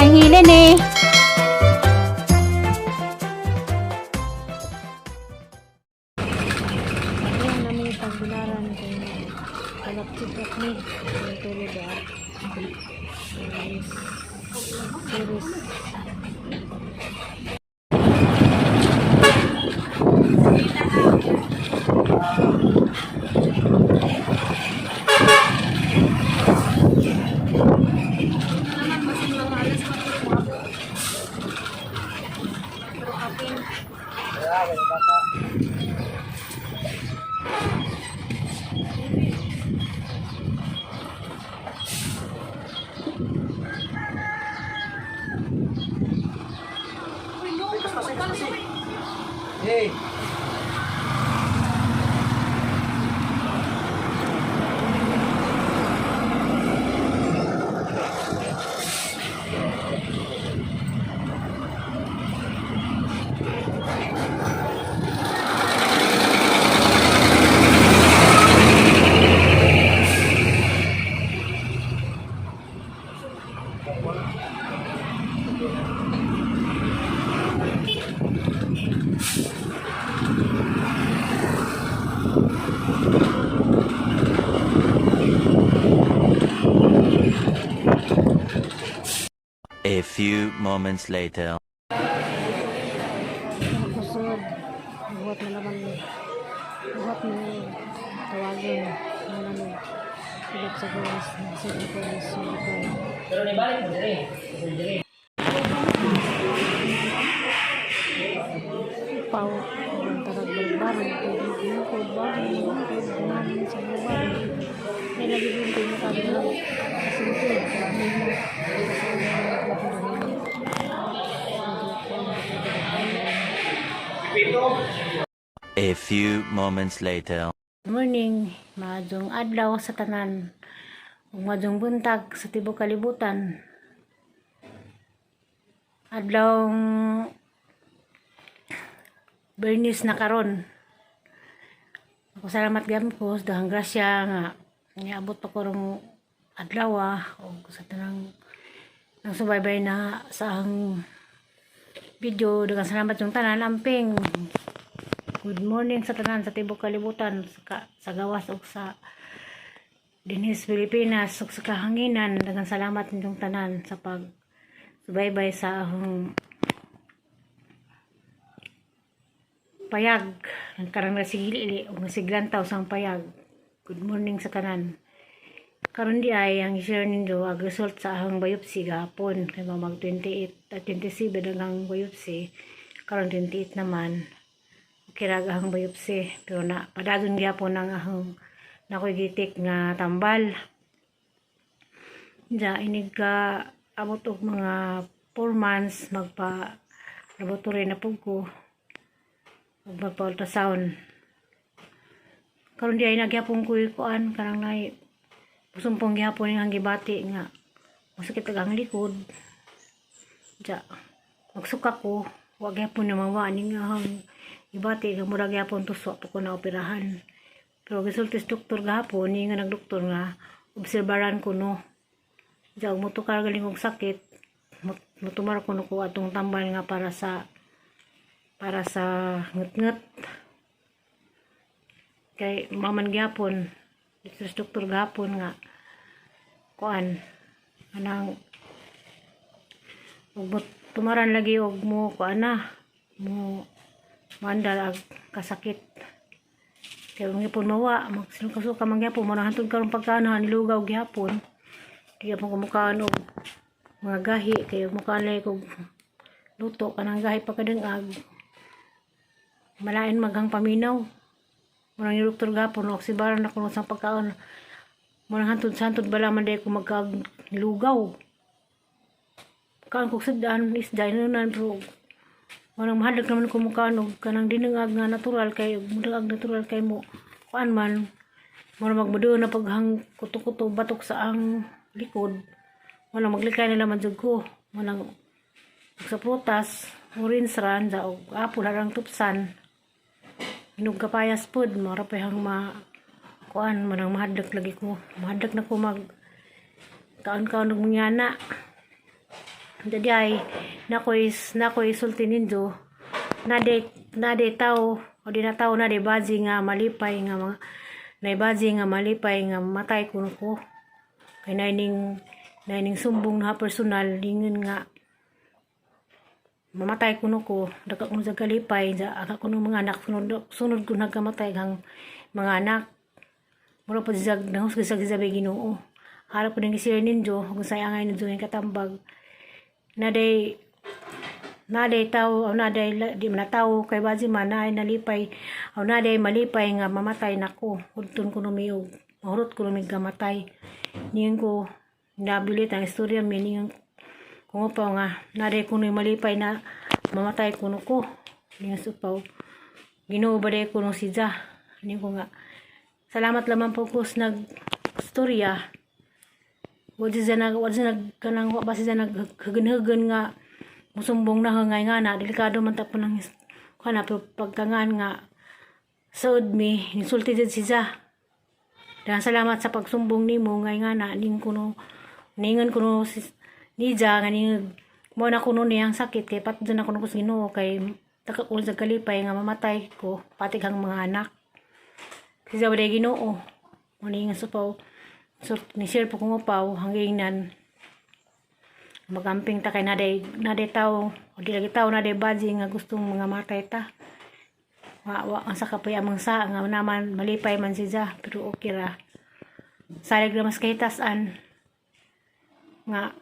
Ang hilene. Ayan namin tagbilaran kay kalapchit ni ang tulog ah. Series. Series. Hey! A few moments later. Kusod. Buhat na naman. Buhat ni tawagin. Ano ni. Tulad sa gawas. Sa gawas. Sa gawas. Pero nibalik mo dire. Dire. Pau. Ang tarag barang. Lingkod. Barang. Lingkod. Namin sa barang. May lagi yung tinatawag na kasingkod. May mo. A few moments later. Morning, maadjong adlaw sa tanan. Ug maadjong buntag sa tibuok kalibutan. Adlaw Bernice na karon. Ako salamat gyud ko sa dahang grasya nga niabot pa ko rong adlaw ug sa tanang nang subaybay na sa ang video. Daghang salamat yung tanan amping. Good morning sa tanan sa tibuok kalibutan sa gawas ug sa dinhis Pilipinas ug sa kahanginan. Daghang salamat ninyong tanan sa pag subaybay sa akong payag ang karang nasigili ug nasiglantaw sa akong payag. Good morning sa tanan. Karon di ay ang i-share ninyo ang result sa akong biopsy gahapon kay mag 28 at 27 ang akong biopsy, karon 28 naman. Okay ra ang biopsy, pero na padayon gyapon ang akong nakoy gitik nga tambal. Ja inig ka abot og mga 4 months, magpa laboratory na pud ko ug magpa ultrasound. Karon di ay nagyapon ko kuan kanang nay sumpong gyapon ang gibati nga masakit ang likod. Ja magsuka ko, wa gyapon na mawa ning ang gibati nga mura gyapon tusok pa ko na operahan. Pero gisulti sa doktor gahapon ni nga nagdoktor nga obserbaran ko no. Ja ug motukar galing og sakit, motumar ko no ko atong tambal nga para sa ngut-ngut kay maman gyapon dito sa doktor gahapon nga kuan anang ug tumaran lagi og mo kuan na mo mandal ag kasakit kay wag gyapon mawa magsinuka-suka man gyapon mo na hantod karon pagkaon nilugaw gyapon. Di gyapon ko mukaon og mga gahi kay mukaon lagi kog luto kanang gahi pagkadengag, malain maghang paminaw. Murang yung doktor gahapon oksibaran ako sa pagkaon murang hantod sa hantod bala man day ko magkaag nilugaw kaon kog sudaan isda inunan, pero walang mahadlok naman ko mukaon og kanang dinengag nga natural kay og dinengag natural kay mo kuan man mura magmudo na paghang kuto-kuto batok sa ang likod. Walang maglikay na naman jud ko walang sa prutas, orange ran sa og apple harang tupsan, hinog kapayas pod mara pa hang ma kuan manang mahadlok lagi ko, mahadlok na ko mag kaon-kaon og mangyana. Dadi ay nakoy sulti nindo na day tao o di na tao na day baji nga malipay nga mga nay baji nga malipay nga matay kuno ko kay naining sumbong na personal dingon nga mamatay kuno ko daka kuno sa kalipay sa aka kuno mga anak sunod sunod ko nagkamatay ang mga anak. Mura pa siya nahusga sa gisabi Ginoo. Harap ko ning sila ninyo kung sa angay ninyo yung katambag na day tao o na day di man na tao kay baji man na ay nalipay o na day malipay nga mamatay nako hudton ko numiog mahurot ko numig kamatay. Niyon ko nabilit ang istorya mi niyon kung upaw nga na day kuno malipay na mamatay kuno ko. Niyon sa upaw Ginoo ba day kuno si Ja. Niyon ko nga salamat lamang po ko sa nag istorya. Wa siya nag kanang wa ba siya naghagan-hagan nga musumbong na hangay nga na delikado man ta po ng kana, pero pagkangan nga saud mi insulti jud si Ja. Daghang salamat sa pagsumbong nimo ngay nga na ning kuno ningon kuno si nija nga ning mo na kuno niyang sakit kay patdon na kuno ko sa Ginoo kay taka ko sa kalipay nga mamatay ko patig ang mga anak si Ja day Ginoo mo ni nga supaw. So ni share po kong upaw hangginan magamping ta kay naday tao o di lagi tao naday baji nga gustong mga matay ta. Wa wa ang sa kapoy amang sa nga naman malipay man si Ja, pero okay ra salig ra mas kahitasan nga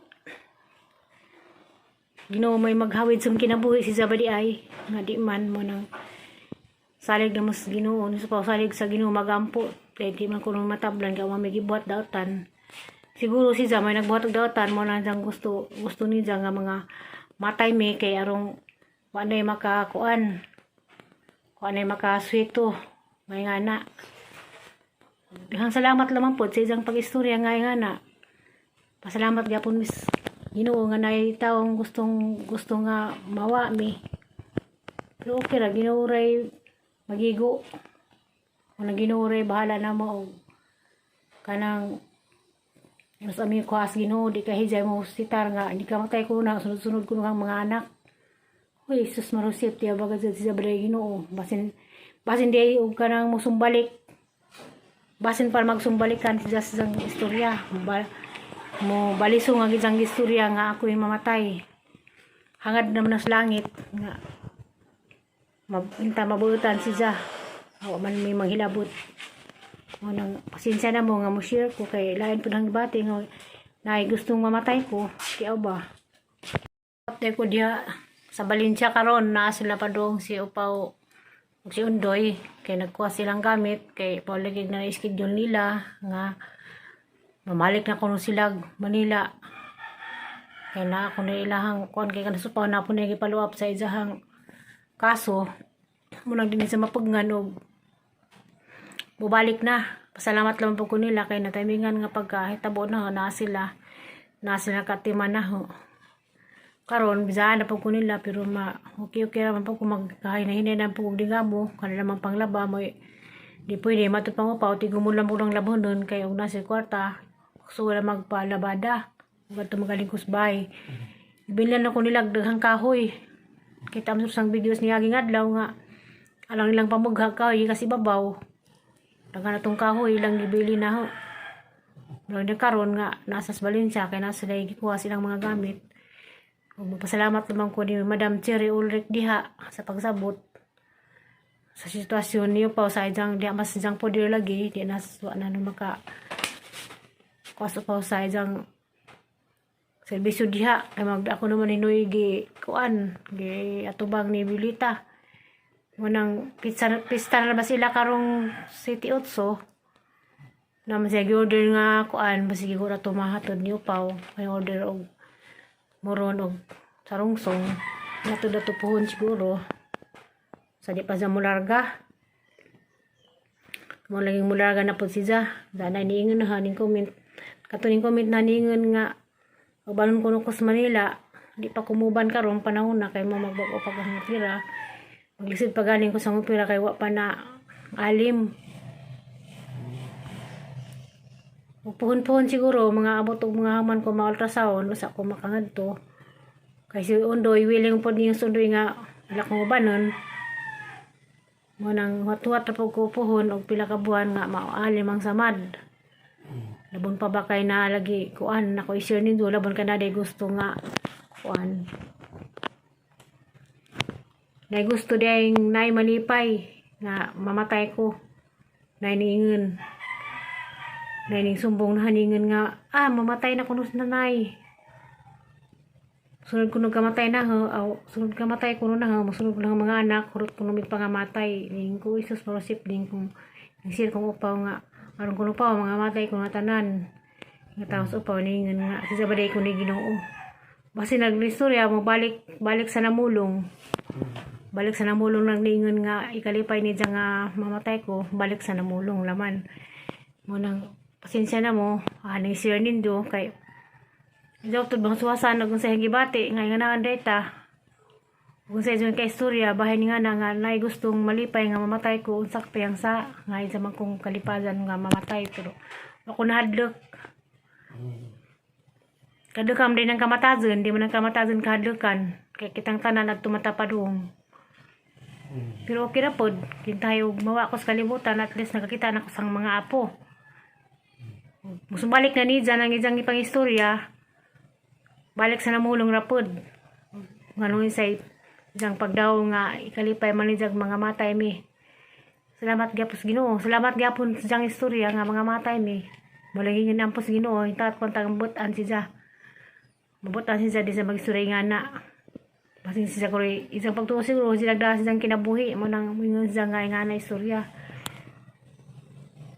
Ginoo may maghawid sa kinabuhi si Zabadi ay nga di man mo nang salig na mas Ginoo ni sa salig sa Ginoo magampo kay di man kuno matablan kay wa may gibuhat dautan. Siguro si Ja may nagbuhat og dautan mo na diyang gusto gusto ni Ja nga mga matay mi kay arong wa nay makakuan, wa nay makaswito may nga na. Daghang salamat lamang po sa isang pag-istorya nga na. Pasalamat gyapon mis Ginoo nga naay taong gustong gusto nga mawa mi. Pero okay ra, Ginoo ray magigo. Kung ang Ginoo ray bahala na mo og kanang mas ami ko as Ginoo di ka hijay mo sitar nga hindi ka matay ko na sunod-sunod ko ang mga anak. Uy, sus marusip tiya baga sa siya balay Ginoo. Basin basin di og kanang musumbalik. Basin para magsumbalikan si Just ang istorya. Ba, mo baliso nga gitsang istorya nga ako yung mamatay. Hangad naman sa langit nga mabinta mabutan si Ja. Awa man may manghilabot. Mo nang pasensya na mo nga mo share ko kay lain pud ang bati nga naay gustong mamatay ko. Kiyaw ba? Update ko diha sa Valencia karon na sila padong si Upaw ug si Undoy kay nagkuha silang gamit kay pauligig na schedule nila nga mamalik na kuno sila Manila kay na ako na ilahang kuan kay kanang supaw na po na gipfollow up sa isahang kaso munang din sa mapugnan og bubalik na. Pasalamat lang po ko nila kay natimingan nga pagkahitabo na na sila katiman na ho. Karon bisahan na po ko nila, pero ma okay okay raman po kung magkahinay-hinay na po kung digamo kanila man panglaba mo di pwede matod pang upaw tigumul lang po ng labon nun kay og nasa kwarta so wala magpalabada ug adto magaling kus bay. Ibilhan ako nila daghang kahoy. Kita mo sa videos niya aging adlaw nga alang nilang pamugha kahoy kasi babaw daghan na tong kahoy ilang gibili na ho. Pero na karon nga nasa sa Valencia kay nasa sila gikuha silang mga gamit. Ug magpasalamat naman ko ni Madam Cherry Ulrich diha sa pagsabot sa sitwasyon niyo pa sa ijang diha mas ijang poder lagi di na wa na no maka kuha pa sa ijang serbisyo diha kay mag ako naman hinoy gi kuan gi atubang ni Bilita mo. Nang pizza pista na ba sila karong City 8 naman siya gi-order nga kuan basig ko ra tumahatod ni upaw may order og moron og sarungsong nato dato puhon siguro sa di pa sa mularga mo laging mularga na po siya dana niingon na ning comment kato ning comment na niingon nga ubanon ko ko sa Manila di pa kumuban karon panahon na kay mo magbag-o pag ang pira maglisod pa galing ko sa pira kay wa pa na alim. Puhon-puhon siguro mga abot og mga haman ko ma ultrasound usa ko makangadto. Kay si Undoy, willing po niyo sa Undoy nga wala kong ubanon. Mo nang huwat-huwat na po ko puhon og pila ka buwan nga maalim ang samad. Labon pa ba kay na lagi kuan nako i-share ninyo, labon ka na day gusto nga kuan. Nay gusto day nay malipay nga mamatay ko. Nay niingon. Nay ning sumbong na haningon nga mamatay na kuno sa nanay. Sunod kuno kamatay na ho, aw, sunod kamatay kuno na ho, masunod kuno ang mga anak, hurot kuno mig pangamatay. Ning ko Isus marosip ning kung ning sir kong upaw nga aron kuno pa mga matay kuno tanan. Nga taos upaw ningon nga si sabaday ko ni Ginoo. Basi naglistorya mo balik balik sa namulong. Balik sa namulong nang ningon nga ikalipay ni diya nga mamatay ko, balik sa namulong laman. Mo nang pasensya na mo, aning sir nindo kay Doktor bang suwasan kung sa gibati nga nga naan data. Kung sa inyo kay istorya bahin nga na nga nay gustong malipay nga mamatay ko unsak pa yang sa nga isa man kong kalipasan nga mamatay pero ako nahadlok. Kadlokam din ang kamatazen, di man ang kamatazen kahadlokan kay kitang tanan at tumatapadung. Pero okay na pod, kintayo mawa ko sa kalibutan, at least nakakita na ko sang mga apo. Musubalik na ni dyan ang isang ipang istorya, balik sa namulong rapod. Nganong isay isang pagdaw nga ikalipay man ni dyan mga matay mi. Salamat gyapon sa Ginoo. Salamat gyapon sa diyang istorya nga mga matay mi. Mulangingin ang sa Ginoo, hintat kung tagambutan si Ja. Mabutan si Ja di sa magistorya nga na. Basin siya ko isang pagtuo siguro sila nagdala siya kinabuhi mo nang ingon siya nga nga na istorya.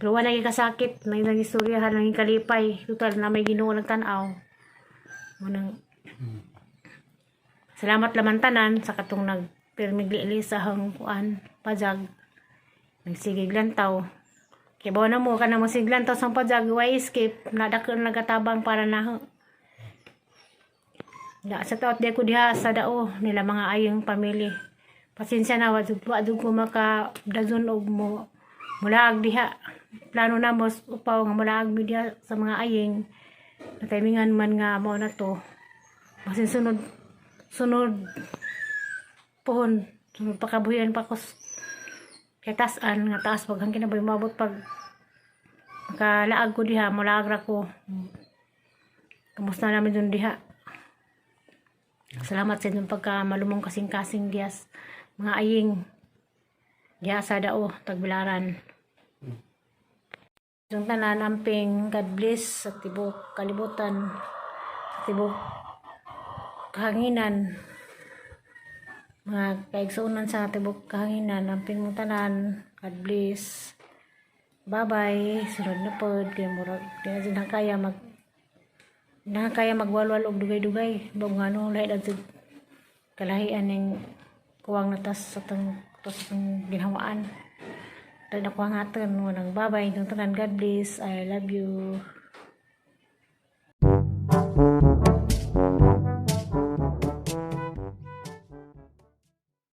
Pero wala nang kasakit na isang istorya nang kalipay total na may Ginoo nagtan-aw. Mo nang salamat laman tanan sa katong nagpirmigli sa hang kuan pajag nagsigig lantaw. Kay bawa na mo kana mo sig lantaw sang pajag way escape na dako nagatabang para na Da, sa taot di ko diha sa dao nila mga ayong pamilya. Pasensya na wa jud ko maka dazon og mo mulaag diha. Plano na mo upaw nga mulaag mi diha sa mga aying. Na timingan man nga mao na to. Basin sunod sunod pohon sunod pa kabuhian pa ko kay taas-an nga taas pag hangkin na ba mabot pag makalaag ko diha, mulaag ra ko. Kamusta namin dun diha. Salamat sa inyong pagka malumong kasing-kasing diyas mga aying diha sa dao tagbilaran. Yung tanan amping, God bless sa tibok kalibutan, sa tibok kahanginan. Mga kaigsuonan sa tibok kahanginan, amping mo tanan, God bless. Bye-bye. Sunod na pod kay murag di na jud na kaya mag na kaya magwalwal og dugay-dugay. Bag ngano lahi na jud kalahian ning kuwang natas sa tang tos sa ginhawaan. Dahil nakuha nga atan mo nang babay. Tanan, God bless. I love you.